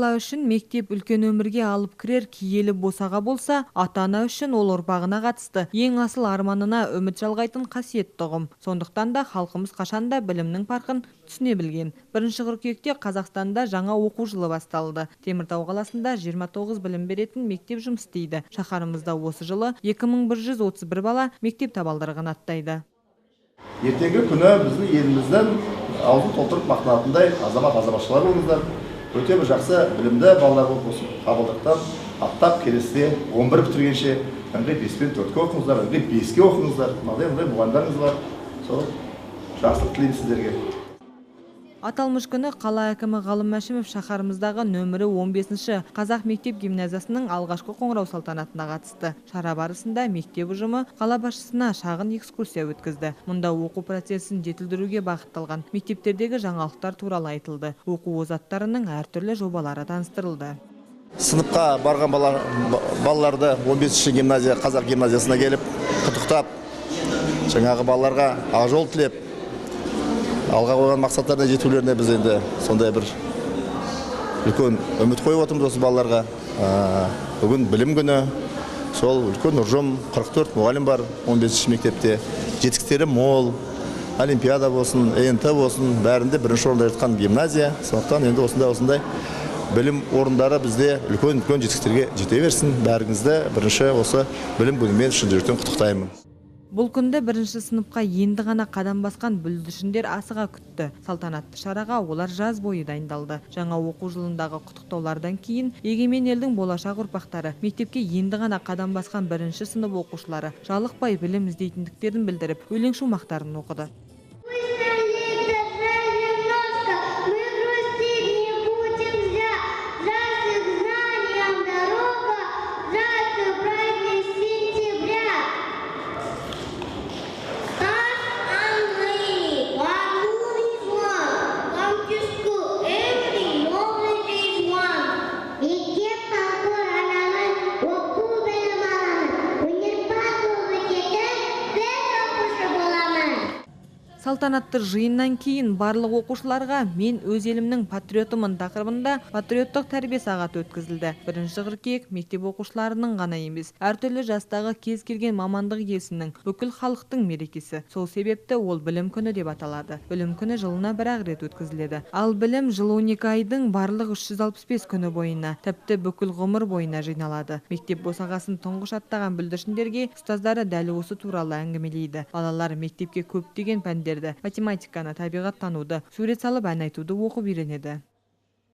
Бала үшін мектеп үлкен өмірге алып кірер киелі босаға болса, ата-ана үшін ол ұрпағына қатысты ең асыл арманына үміт жалғайтын қасиетті ұғым. Сондықтан да халқымыз қашанда білімнің парқын түсіне білген. 1 қыркүйекте Қазақстанда жаңа оқу жылы басталды. Теміртау қаласында 29 білім беретін мектеп жұмыс істейді. Шаһарымызда осы жылы 2131 бала мектеп табалдырығын аттайды. Ертеңгі күні біздің еліміздің аузын толтырып мақтанатындай азамат, азаматшалар болыңыздар. Өте бір жақсы білімді балалар болып, осы табалдырықтан аттап, келесіде 11 бітіргенше ыңғай бес пен төртке оқыңыздар, ыңғай беске оқыңыздар. Мынадай мындай мұғалімдарыңыз бар, сол жақсылық тілеймін сіздерге. Аталмыш күні қала әкімі Ғалым Мәшімов шаһарымыздағы нөмірі 15-ші қазақ мектеп гимназиясының алғашқы қоңырау салтанатына қатысты. Шара барысында мектеп ұжымы қала басшысына шағын экскурсия өткізді. Мұнда оқу процесін жетілдіруге бағытталған мектептердегі жаңалықтар туралы айтылды. Оқу озаттарының әртүрлі жобалары таныстырылды. Сыныпқа барған балаларды 15-ші гимназия, қазақ гимназиясына келіп құттықтап, жаңағы балаларға ақ жол тілеп, алға қойған мақсаттарына жетулеріне біз енді сондай бір үлкен үміт қойып отырмыз осы балаларға. Бүгін білім күні, сол үлкен ұжым, 44 мұғалім бар 15 мектепте, жетістіктері мол, олимпиада болсын, ЕНТ болсын, бәрінде бірінші орында жатқан гимназия. Сондықтан енді осындай осындай білім орындары бізде үлкен үлкен жетістіктерге жете берсін. Бәріңізді бірінші осы білім күнімен шын жүректен құттықтаймын. Бұл күнді бірінші сыныпқа енді ғана қадам басқан бүлдіршіндер асыға күтті. Салтанатты шараға олар жаз бойы дайындалды. Жаңа оқу жылындағы құттықтаулардан кейін егемен елдің болашақ ұрпақтары, мектепке енді ғана қадам басқан бірінші сынып оқушылары жалықпай білім іздейтіндіктерін білдіріп, өлең шумақтарын оқыды. Пусть нам лень немножко, мы грустить не будем зря. Здравствуй, к знаниям дорога, здравствуй, праздник сентября. Stars and rainy, one moon is one. Come to school every knowledge is one. Мектеп қамқор анамыз, оқу білім аламыз. Өнерпаз болып өсетін біз оқушы боламыз. Салтанатты жиыннан кейін барлық оқушыларға «Мен өз елімнің патриотымын» тақырыбында патриоттық тәрбие сағаты өткізілді. 1 қыркүйек мектеп оқушыларының ғана емес, әртүрлі жастағы кез келген мамандық иесінің, бүкіл халықтың мерекесі. Сол себепті ол білім күні деп аталады. Білім күні жылына бір ақ рет өткізіледі. Ал білім жыл 12 айдың барлық 365 күні бойына, тіпті бүкіл ғұмыр бойына жиналады. Мектеп босағасын тұңғыш аттаған бүлдіршіндерге ұстаздары дәл осы туралы әңгімелейді. Балалар мектепте көптеген пәндерді, математиканы, табиғат тануды, сурет салып, ән айтуды оқып үйренеді.